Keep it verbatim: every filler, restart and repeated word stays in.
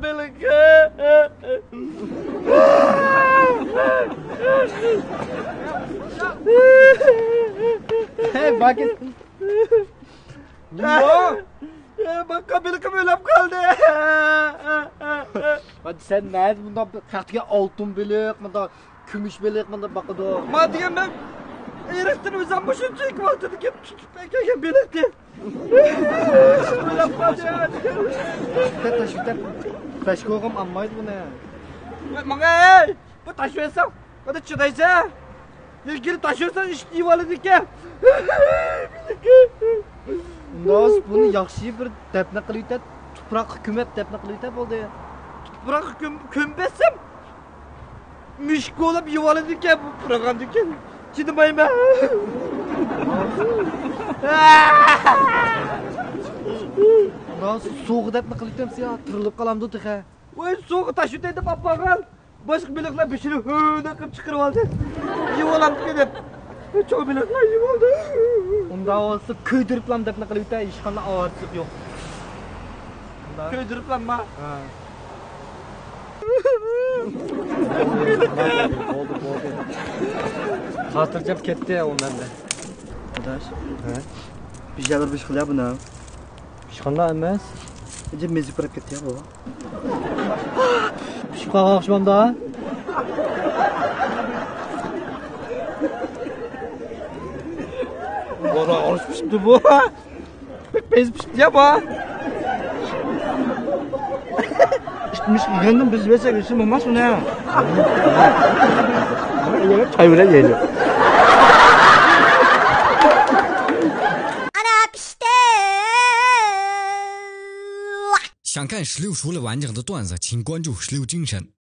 بىلىكى. ھەي، باكىت. نېمە؟ باققا بېلىقىم ئۆلۈپ قالدى. سەن نەدە مۇنداق بىر تەختىگە ئالتۇن بېلىق، مۇنداق كۈمۈش بېلىق مۇنداق باقىدۇ. ما دېگەن مەن ئېرىقتىن ئۆزۈم مۇشۇنچىلىك ۋاقتىدا كېلىپ تۇتۇپ ئەكەلگەن بېلىقنى. ئۆلۈپ قالدى. تاشلىۋېتەر، تاشلىۋېتەر. پەشكوغۇم ئالمايدۇ بۇنى. ۋاي، ماڭاي! بۇ تاشلىۋەتسەڭ، مانا چىدايسەن. لېكىن تاشلىۋەتسەڭ ئىشتىن يېۋالىدىكەن. ئۇنداق بولسا بۇنى ياخشى بىر دەپنە قىلىۋېتە، تۇپراققا كۆمۈپ دەپنە قىلىۋېتە بولدى. تۇپراققا كۆم-، كۆمۈپ بەرسەم، مۈشۈك كولاپ يېۋالىدىكەن، بۇ پۇرىغاندىكىن. چىدىمايمەن. ئۇنداق بولسا سۇغا دەپنە قىلىۋېتەمسە يا، تىرىلىپ قالامدۇ تېخى. ۋاي، سۇغا تاشلىۋېتەي دەپ ئاپارغان. باشقا بېلىقلار بېشىنى ھۆدە قىلىپ چىقىرىۋالدى. يېۋالامدىكەن دەپ. چوڭ بېلىقلار يېۋالدى. ئۇنداق بولسا كۆيدۈرۈپلام دەپنە قىلىۋېتە، ھېچقانداق ئاۋارىچىلىق يوق. ئۇنداق. كۆيدۈرۈپلامما؟ ھە. بولدى، بولدى. خاتىرجەم كەتتى ئۇ مەندە. ئاداش. ھە؟ بىر يەرلەر بىر خىل يا بۇنىڭ. ھېچقانداق ئەمەس. ئەجەب مېزى پۇراپ كەتتى يا بۇ. پىشىپ قالغان ئوخشىمامدا؟ ۋالا ئۇرۇش پىشىپتۇ بۇ. بەك پەيزى پىشىپتۇ يا بۇ. ئىتمىش يېگەندىن بىز يېسەك ئىشى بولماس ئۇنى. چاي بىلەن يەيدۇ. ئانا پىشتى. 想看十六叔的完整的段子，请关注十六精神。